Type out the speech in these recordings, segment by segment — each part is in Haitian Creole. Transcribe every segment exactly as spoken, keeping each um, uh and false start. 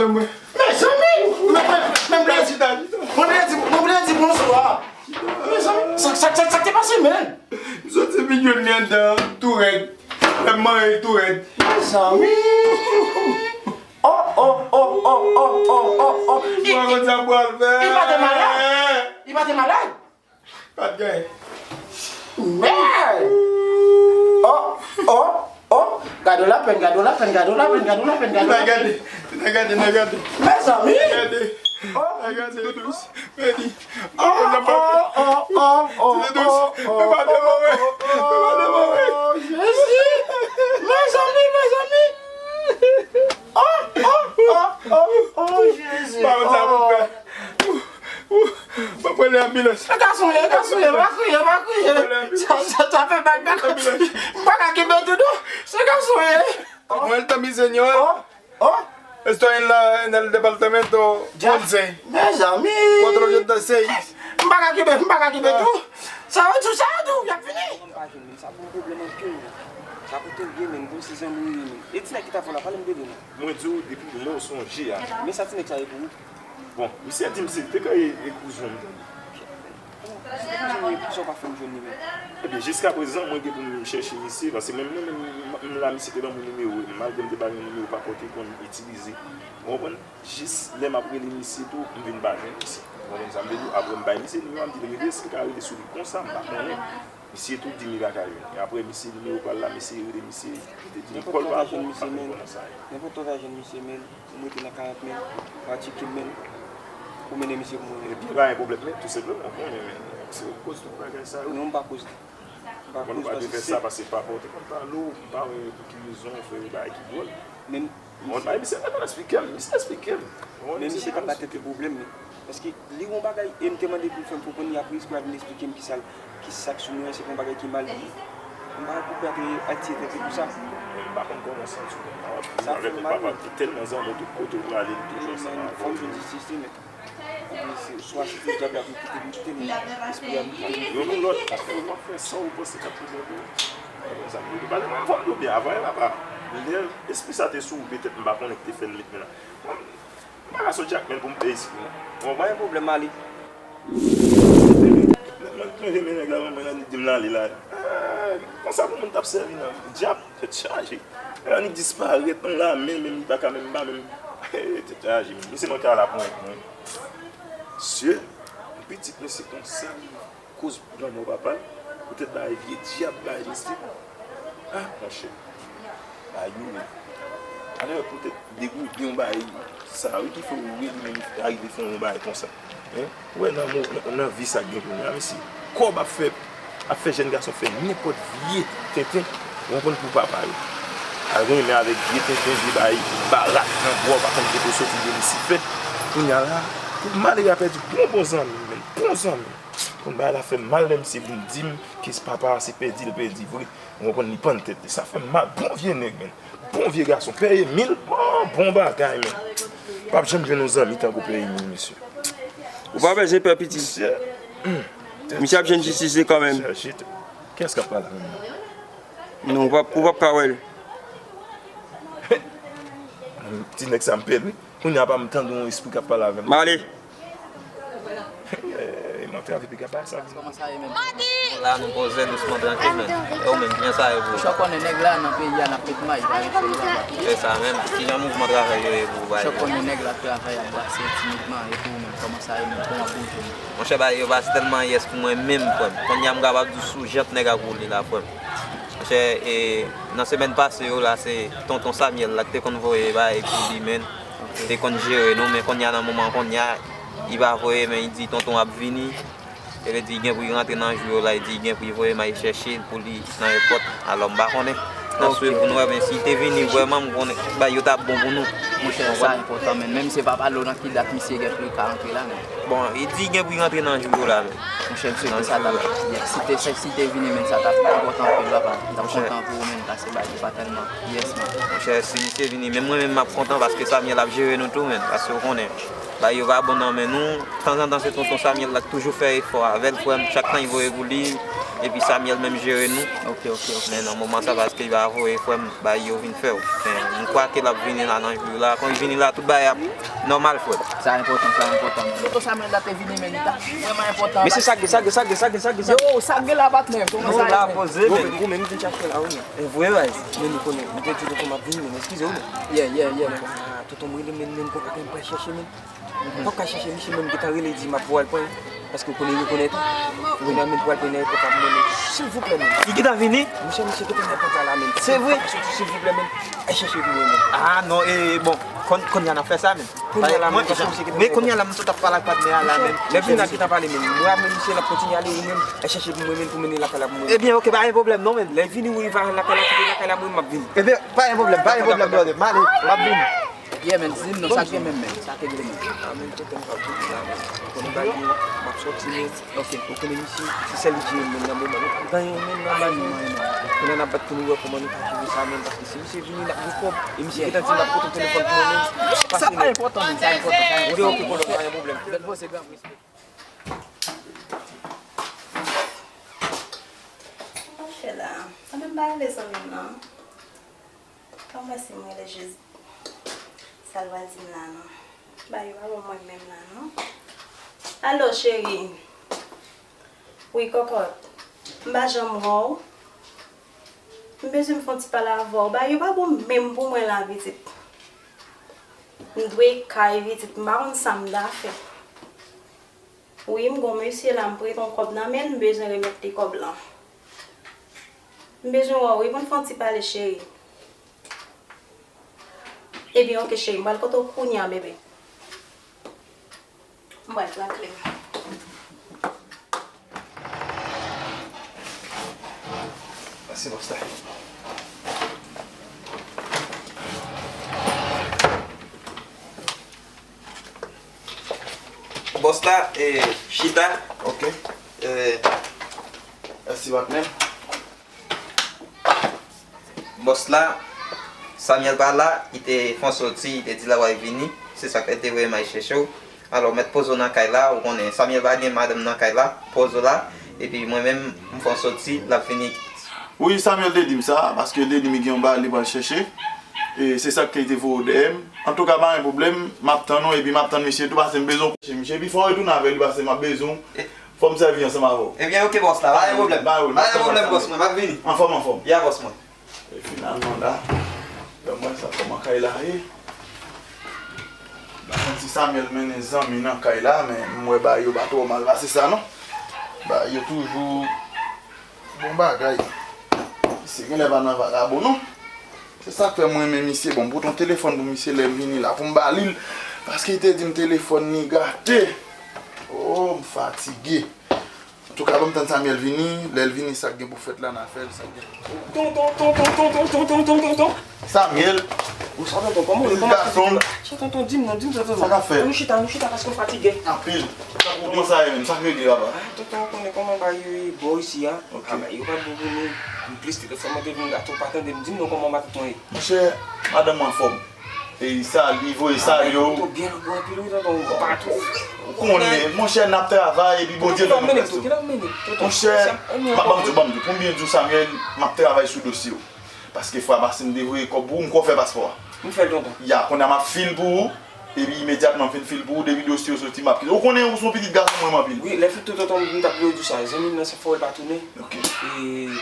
Mwen. Mezanmi! Mwen, mwen, mwen vle di, mwen vle di, mwen vle di bonswa. Mezanmi, sa, sa, sa, sa te pase, men? M soti vin jwenn li anndan tou rèd. Lè m mare l tou rèd. Mezanmi! Oh, oh, oh, oh, oh, oh, oh, oh. Li, li, li pa te malad? Li pa te malad? Pa t gen. Mèd! Oh, oh, oh! Gade w lapenn, gade w lapenn, gade w lapenn, gade w lapenn, gade w lapenn. N a gade, n a gade, n a gade. Mezanmi! N a gade. Oh! N a gade, Dous. Mèdi. Oh, oh, oh, oh, oh, oh, oh, oh, oh, Jezi! Mezanmi, mezanmi! Oh, oh, oh, oh, oh, Jezi! Mwen prale anbilans. Se gason ye, gason ye, pa kriye, pa kriye. Sa, sa, sa fè mal, pa kriye. M pa ka kenbe tou non. Se gason ye. Mwen l tanbize nyòl. Oh, oh. Estoy en la, en el departamento once. Mezanmi. Cuatro ochenta y seis. M pa ka kenbe, m pa ka kenbe tou. Sa yo tou, sa yo tou, y ap fini. Mwen pa jwenn li, sa pou pwoblèm anpil. Sa pou te ye, men, bon, se zanmi w ye, men. E ti nèg ki t ap fè w la, pale m de li, non. Mwen di w, depi lè w sonje a. Men sa ti nèg sa ye pou ou? Bon, misye di m se te ka e, e kouzon m tande. Kòman, kòman, kòman sa w pa fè m jwenn li menm? Ebyen, jiskaprezan, mwen gen pou m chèche misye, paske menm mwen menm, m, m la, misye te ban mwen nimewo, malgre m te pa gen nimewo pa kò te konn itilize. Ou konprann? Jis lè m ap rele misye tou, m vin pa jwenn misye. Ou konprann sa m vle di w? Apre m bay misye nimewo a, m di l rele, èske l ka rele sou li konsa, m pa konnen. Misye tou di m li pa ka jwenn. E apre, misye nimewo pa l la, misye rele misye, li te di m kò l pa bon, m pa konn kòman sa ye. Nenpòt lè w ta jwenn misye, men, ou mete nan karant, men, ou atike, men, ou mennen misye pou mwen. Ebyen, pa gen pwoblèm, men, tou senpleman, ou konnen, men, se ou k koz tout bagay sa yo. Non, m pa koz li. M pa koz li, paske se... Ou pa dwe fè sa, paske papa w te konn pale w, m pa wè pou ki rezon w fè yon bagay ki dwòl. Men, Bon, bay misye, misye eksplike m, misye eksplike m. Men misye ka ba tèt li pwoblèm, men. Paske li yon bagay, e m te mande pou l fè m konprann, e apre espri a vin eksplike m kisa l, kisa k sou mwen an, se pa yon bagay ki mal li ye. M pa wè poukwa te atire tèt li pou sa. Men m pa konn kòman w santi w menm. Sa fè m mal, men. Papa m te tèlman zanmi w, tout kote w prale, li toujou ansanm avè w. Fò m jwenn jistis li, men. Epi se, swa se te dyab la pou kite m kite m, espri a pou kite m. Youn ou lòt, w ap fè sa w panse k ap rive pou ou. Sa m di w, pale mwen, fò m di w byen, avan yè papa, lè espri sa te sou ou, petèt m pa konnen ki te fè l met men nan. Mwen, m pa ka soti ak men pou m peye espri non. Mwen pa gen pwoblèm, ale. Mwen, mwen, mwen renmen nèg la, mwen, mwen, li di m l ale la. Ah, konsa pou moun t ap sèvi nan dyab, tèt chaje. Lè annik disparèt nan lamen, menm li pa ka menm ba menm. Tèt chaje, men. Misye manke al aprann mwen. Sye, yon pitit mesye konsa, koz lanmò papa l, poutèt bay vye dyab bay misye. Ah, monchè. Bay yo, wi. Alè, poutèt degouden yon bay sa, wi, ki fè w rele menm, arive fè yon bay konsa. Hein? Ou wè nan mo-, nan, nan vi sa k gen kounye a, mesye. Kòb ap fè, ap fè jèn gason fè nenpòt vye tenten, ou konprann, pou papa yo. Al renmen avèk vye tenten, vye bay, barak, nan bwa, ou pa konn kote w soti de li, si fèt. Kounye a la, pou malere a pèdi bon, bon zanmi, menm, bon zanmi. Konn bagay la fè m mal lè misye vin di m ke papa a se pèdi l pèdi vre. Ou konprann, li pann tèt li. Sa fè m mal. Bon vye nèg, menm. Bon vye gason. Pè Emil, bon, bon bagay, menm. P ap janm jwenn yon zanmi tankou Pè Emil, mesye. Ou pa bezwen pè, pitit. Misye ap jwenn jistis li kanmenm. Kiyès k ap pale la menm? Non, ou p ap, ou p ap ka wè l. Ti nèg sa m pè l, wi. Kounye a pa m tande yon espri k ap pale avè m. M ale. Eh, mwen fè avè piga pa sa vin. Kòman sa ye menm? La nou poze dousman, trankil, men. E ou menm, kijan sa ye pou ou? Chòk konnen nèg la nan peyi a, n ap met may, pa gen peyi anba. Se sa menm. Kijan mouvman travay yo ye pou ou, bay? Chòk konnen nèg la ap travay, ap brase timidman, e pou ou menm, kòman sa ye menm? Kòman pou ou menm? Monchè, bagay yo pase tèlman yès pou mwen menm, frè m. Kounye a m kapab di w sou jan nèg a koule la, frè m. Monchè, e, nan semèn pase yo la, se tonton Samyèl la ki te konn voye bagay pou li, men. Te konn jere nou, men kounye a, nan moman kounye a, li pa voye, men li di tonton ap vini. E li di li gen pou li rantre nan jou yo la, li di li gen pou li voye m al chèche l pou li nan èpòt. Alò, m pa konnen. N ap swiv pou n wè, men si li te vini vrèman, m konnen bagay yo t ap bon pou nou. Monchè, sa enpòtan, men. Menm si se pa pale w nan ki dat misye gen pou li ka rantre la, men. Bon, li di li gen pou li rantre nan jou yo la, men. Monchè, m swete sa t ap, si te, si te vini, men, sa t ap enpòtan anpil, papa. M t ap kontan pou ou, men, paske bagay yo pa tèlman. Yes, men. Monchè, si misye vini, menm mwen menm m ap kontan paske Samyèl ap jere nou tou, men, paske w konnen, bagay yo pa bon nan men nou. Tanzantan, se tonton Samyèl la k toujou fè efò avè l, frè m. Chak tan li voye pou li, Epi Samuel menm jere nou. Ok, ok, ok. Men nan moman sa, paske li pa voye frè m bay yo vin fè w. Men m kwè ke l ap vini la nan jou la. Kon li vini la, tout bagay ap nòmal, frè m. Sa enpòtan, sa enpòtan, men. Tonton Samuel la te vini, men li ta vrèman enpòtan. Mesye, sa gen, sa gen, sa gen, sa gen, sa gen, sa gen. Yo, sa gen la, patnè? Kòman sa ye, men? Yo, men, ou menm ki chache la, wi, men. E vre, baz. Men nou konnen, m te di nou ke m ap vini, men eskize w, men. Yeah, yeah, yeah. Ah, tonton m rele, men, men, m konn kote m pral chèche, men. Pap ka chèche misye menm gentan rele di m ap pral pran, paske w konnen rekonèt wi. Kounye a menm pral pran nan epòt ap mwen menm. Silvouplè menm. Li gentan vini? Monchè, misye gentan nan pòt la la menm. Se vre? Pap ka soti silvouplè menm. Al chèche pou mwen menm. Ah non, e bon, konn kounye a n ap fè sa menm. Kounye a la menm, paske misye gentan. Men kounye a la m sot ap pale ak patnè a la menm. Lè vini la gentan pale menm. Mwen ap menm misye l ap kontinye ale ou menm. Al chèche pou mwen menm pou mennen lakay la pou mwen. Ebyen, ok, pa gen pwoblèm non menm. Lè vini ou rive lakay la, kite lakay la pou mwen m ap vini. Ebyen, pa gen pwoblèm, pa gen pwoblèm brother. M ale, m ap vini. Yeah, men, di m non, sa k gen menm, men? Sa k gen menm? Ah, men, tonton m pral vini la, men. Ou konnen bagay yo, m ap sòti, men. Ok. Ou konnen misye, se sèl li ki rele m, men, nan moman, nou pa gen yon, men, nan bagay yo. Kounye a n ap bat pou nou wè kòman nou ka jere sa, men, paske si misye vini, n ap gen kòb. E misye gentan di l ap pote yon telefòn pou mwen, men. Sa pa enpòtan, men, sa enpòtan, sa enpòtan. Ok, ok, konnen, pa gen pwoblèm. Bèl poze, gran respè. Sa m ap fè la? Sa menm pa rele zanmi m nan. Kòman si m rele jis sa l pral di m la non? Bagay yo pa bon mwen menm la non. Alo, cheri. Wi, kòkòt. M pa janm wè w. M bezwen m fè yon ti pale avè w. Bagay yo pa bon menm pou mwen la, pitit. M dwe kay, pitit. M pa konn sa m ta fè. Wi, m gon mesye la, m prete yon kòb nan men l, m bezwen remèt li kòb lan. M bezwen wè w wi pou n fè yon ti pale, cheri. Ebyen, ok, cheri, m pral kote w kounye a, bebe. M pral lakle m. Mèsi, bòs la. Bòs la, e, chita. Ok. E, mèsi, patnè. Bòs la, Samuel pa la, li te fè yon soti, li te di l ap vini. Se sa k fè l te voye m al chèche w. Alò, mèt poze w nan kay la, ou konnen, Samuel pa gen madanm nan kay la, poze w la. Epi mwen menm, m fè yon soti, l ap vini. Wi, Samuel te di m sa, paske l te di m li gen yon bagay li pral chèche. E se sa k fè li te voye w dèyè m. Antouka, pa gen pwoblèm, m ap tann ou, epi m ap tann misye tou, paske m bezwen w. Misye pi fò retounen avè li, paske m ap bezwen w. Fò m sèvi ansanm avè w. Ebyen, ok, bòs la, pa gen pwoblèm. Pa gen pwoblèm, bòs mwen, m ap vini. Anfòm, anfòm. Ya, bòs mwen. E finalman la, ban m wè sa kòman kay la ye. M pa konn si Samuel mennen zanmi nan kay la, men m wè bagay yo pa twò mal pase sa non. Bagay yo toujou bon bagay. Misye genlè pa nan vagabon non. Se sa k fè mwen renmen misye. Bon, m pote yon telefòn pou misye lè m vini la pou m ba li l. Paske li te di m telefòn li gate. Oh, m fatige. Antouka, ban m tann Samuel vini. Lè l vini, sa k gen pou fèt la, n a fè l, sa k gen pou fèt. Tonton, tonton, tonton, tonton, tonton, tonton. Samuel. Ou sa, tonton, kòman ou ye? Kòman gason. Sa, tonton, di m non, di m sa, tonton. Sa k ap fèt? Nou chita, nou chita, paske m fatige. Anpil. Sa pou kòman sa ye menm? Sa k regle, papa? Ah, tonton, ou konnen kòman bagay yo ye bò isi a. Ok. Ah, bagay yo pa bon pou nou. Anplis, telefòn mwen te vin gate, ou pa tande m. Di m non, kòman matant mwen ye? Monchè, madanm mwen anfòm. E sa, li voye sa yo. Tonton byen lòt bò anpil wi, tonton, ou pa tou. Ou konnen, monchè, n ap travay, epi Bondye fè nou grès tou. Kilè w mennen m, tonton? Monchè, ban m di w, ban m di w, pou m byen di w, Samuel, m ap travay sou dosye w. Paske fwa pase m te voye kòb pou ou, m ko fè paspò a. M fè l, tonton. Ya, kounye a m ap fil pou ou, epi imedyatman m fin fil pou ou, depi dosye w soti, m ap kite. Ou konnen ou se yon pitit gason m renmen anpil. Wi, lè fè tout tonton, m t ap vle w di w sa. Zanmi m nan se fò l pa tounen. Ok. E,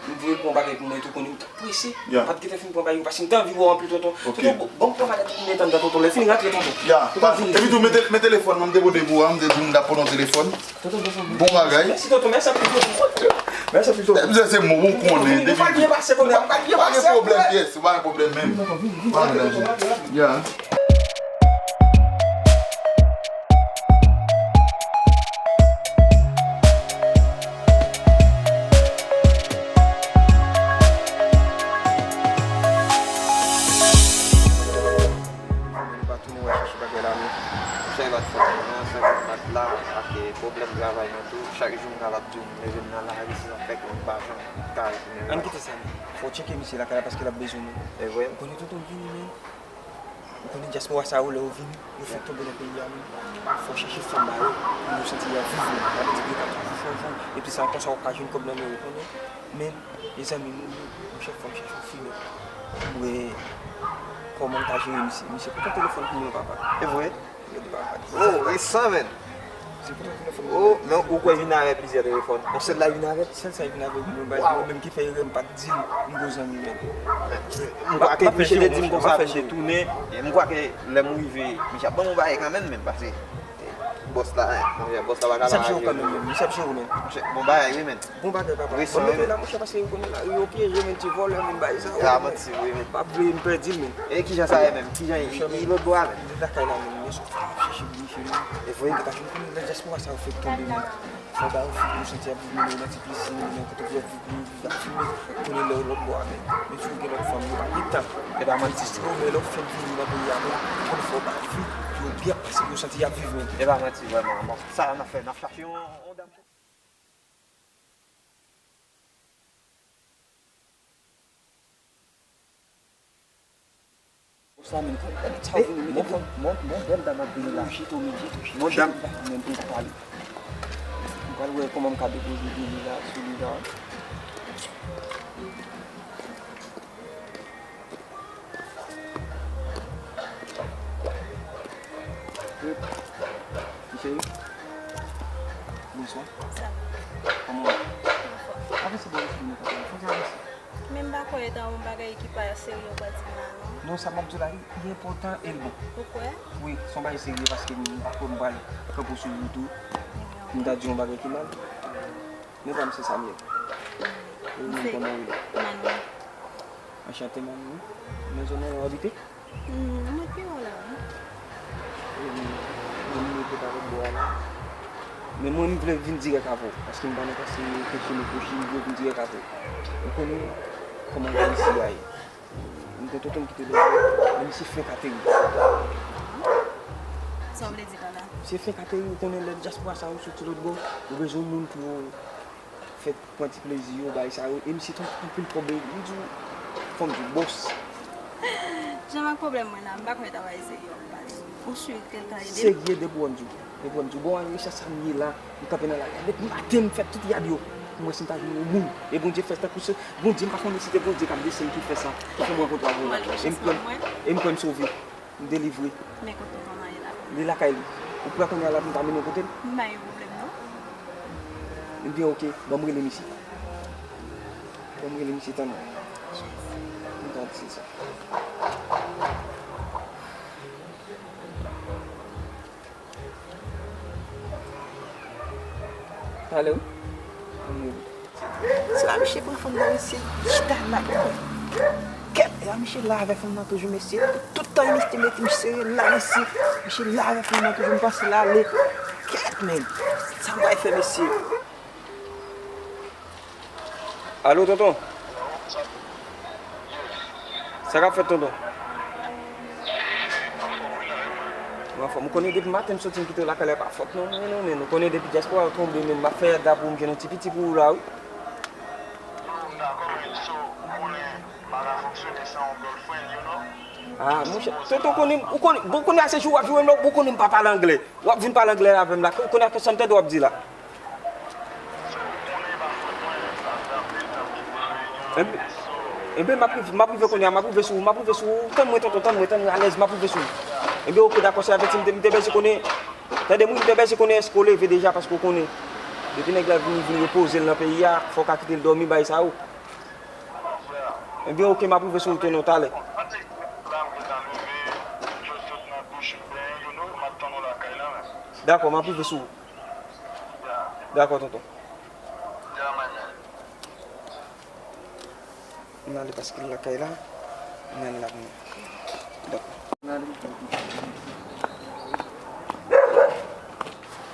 m voye l pran yon bagay pou mwen tou, konnen m t ap prese. Ya. M pa t gentan fin pran bagay yo, paske m te anvi wè w anpil, tonton. Ok. Tonton, bon, bon, pran bagay pou mwen tann, tonton. Lè fini rantre, tonton. Ya, tonton, vini. Epi tou, men te-, men telefòn mwen, m te pote pou ou a, m te di w m t ap pote yon telefòn. Tonton, tonton, bon bagay. Mèsi, tonton, mèsi anpil, tonton. Mèsi anpil, tonton. Mèsi anpil, tonton. Ou konnen, depi. Ou pa byen pase, tonton, ou pa byen pase. Pa gen pwoblèm, pyès, ou pa gen pwoblèm menm. Tonton, vini, vini, rantre, tonton, rantre, rantre. Ya. Mwen pa tounen wè chèche bagay la non. Chèche bat fòt mwen nan, chèche bat la, ak, eh, pwoblèm travay mwen tou. Chak jou m ka ap di w, m leve m nan lari, se sa k fè ke m pa janm ka retounen. Ann kite sa non. Fò w tcheke misye lakay la paske l ap bezwen nou. E vre? Ou konnen tonton vini, men. Ou konnen dyaspora sa yo, lè yo vini, yo fèk tonbe nan peyi a, men fò w chache fanm ba yo, pou yo santi y ap viv, men. Sa vle di ke yo ka toujou chonje w, epi sa konsa w ka jwenn kòb nan men yo, konnen. Men, mezanmi, nou, nou, nou chèf fanm chache yon fi, men. Ou wè kòman m ta jere misye? Misye pran telefòn pou mwen, papa. E vre? Yo di papa. Oh, resan, men. Se pou telefòn. Oh, men ou kwè vin avè plizyè telefòn? Yon sèl la vin avè? Sèl sa vin avè mwen, baz, mwen menm ki fè erè, m pa t di l m gwo zanmi, men. M kwè ke misye te di m konsa, misye tounen, e m kwè ke lè m rive, misye ap ban m yon bagay kanmenm, men, paske bòs la, eh, monchè, bòs la pa ka pa jere. Misye ap jere w kanmenm, men. Misye ap jere w, men. Monchè, bon bagay, wi, men. Bon bagay, papa. Resan, wi, men. Bon, nou te la, monchè, paske ou konnen la, yo pyeje, men, ti vòlè, men, bagay sa, wi, men. Ah, manti, wi, men. Pa vle m pèdi l, men. E kijan sa ye menm? Kijan li lòt bò a menm? Li lakay la menm, men se fanm ap chache pou misye menm. E vre? Ou ta fin konnen lè dyaspora sa yo fèk tonbe, men. Fò ba yo fi pou yo santi y ap viv, men yo nan ti pisin, men kote pou y ap viv, pou yo viv ap filme. Konnen lè yo lòt bò a, men. Men si w gen lòt fanm, yo pa gen tan. E pa manti. Yo, men lè w fèk vini nan peyi a, men, konnen fò w ba yo fi pou yo byen pase, pou yo santi y ap viv, men. E pa manti, vrèman. Bon, sa n ap fè, n ap chache yon, yon dam. Sa menm, gade sa vini, men, bon, bon, bon, bèl dam ap vini la. Mon dam. Menm pou pale. M pral wè kòman m ka depoze de li la, sou li la. Ti cheri. Bonswa. Sa va? Kòman w ye? Anfòm. Avanse bò isit, nou papa. Fò n avanse. Men m pa kwè e ta yon bagay ki pa serye w pral di m la, non. Non, sa m ap di w la, li, li enpòtan e l bon. Ou kwè? Wi, se yon bagay serye paske m pa kwè m pral kanpe w sou wout ou. Ebyen, ok. M ta di w yon bagay ki mal. Men pa m se Samuel. E ou menm kòman w rele? Manou. Anchante, Manou. Men zòn nan w abite? Hmm, mwen pi wo la, wi. E, mwen, mwen rete pa lòt bò a la. Men mwen, m vle vin dirèk avè w, paske m pa nan pase kèche nou kwochi, m vle vin dirèk avè w. Ou konnen kòman la isi a ye. M gen tonton m ki te leve, men misye fenk ateri. Sa w vle di pa la? Misye fenk ateri, ou konnen lè dyaspora sa yo soti lòt bò, yo bezwen moun pou yo fè pran ti plezi yo, bagay sa yo. E misye t ap anpil pwoblèm. M di w, fò m di w, bòs. Jan m ak pwoblèm mwen la, m pa kwè ta va eseye yon bagay. Ou si ke l ka ede m? Serye, depi w wè m di w. Depi w wè m di w, bon, an rechèch sa m ye la, m kanpe nan lari a. Depi maten m fè tout yad yo. Pou m wè si m ta jwenn yon moun. E Bondye fè tankou se, Bondye, m pa konnen si te Bondye k ap desann ki fè sa. Ki fè m rankontre avè w la. E m kwè m, e m kwè m sove. M delivre. Men kote w manman ye la? Li lakay li. Ou prè kounye a la pou m ta mennen w kote l? M pa gen pwoblèm, non. Ebyen, oke. Ban m rele misye. Ban m rele misye, tann mwen. M ta di se sa. Alo? Ban m rele. Se la misye pran fanm nan, mesye. Chita la. Kèt, e la misye la avè fanm nan toujou, mesye. Tout tan misye te mete misye sere la, mesye. Misye la avè fanm nan toujou, m panse l ale. Kèt, men. Sa m pral fè, mesye? Alo, tonton? Sa k ap fèt, tonton? Mwen anfòm. Ou konnen depi maten m soti m kite w lakay la, e pa fòt non, mwen non, men ou konnen depi dyaspora yo tonbe, men m ap fè yad la pou m jwenn yon ti piti pou ou la, wi. Ah, monchè, tonton konnen, ou konnen, bon, konnen a se jou w ap jwe m la, bon, konnen m pa pale anglè. W ap vin pale anglè avè m la, konnen a ke sa m tande w ap di la. Enben, enben, m ap rive, m ap rive kounye a, m ap rive sou ou, m ap rive sou ou. Tann mwen, tonton, tann mwen, tann mwen, alèz, m ap rive sou ou. Enben, oke, dakò, se avèti m te, m te bezwen konnen. Tande, m te bezwen konnen èske w leve deja, paske w konnen. Depi nèg la vini, vin repoze l nan peyi a, fò w ka kite l dòmi, bagay sa yo. Enben, oke, m ap rive sou ou, tonton, talè. Dakò, m ap rive sou ou. Dakò, tonton. M ale paske l lakay la. M ale la pou mwen. Dakò. M ale.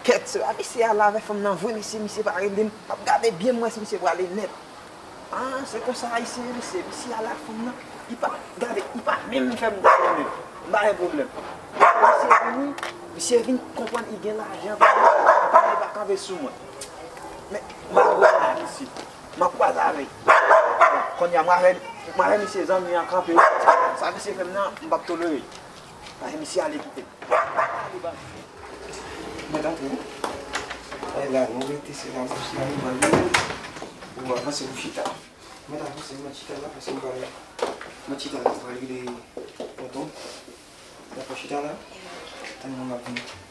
Kèt, se pa misye a la avè fanm nan vre, mesye, misye pa rele m. M ap gade byen, m wè si misye prale nèt. Ah, se konsa Ayisyen ye, mesye. Misye a la fanm nan, li pa, gade, li pa menm fè m gade menm. M pa gen pwoblèm. Misye vini, misye vin konprann li gen lajan, li pa kanpe sou mwen. Men, m al wè la, mesye. M ap kwaze avè l. Kounye a, m avè, m avè misye zanmi an kanpe. Sa misye fè m nan, m p ap tolere. Ay, misye ale kite m. Mwen t antre wi. Ay la, nou rete se la, nou chita, nou pale. Ou avanse, nou chita. Mwen t avanse, mwen chita la, paske m pale. Mwen chita la, m pale de tonton. Dakò, chita la. Tann mwen, m ap vini.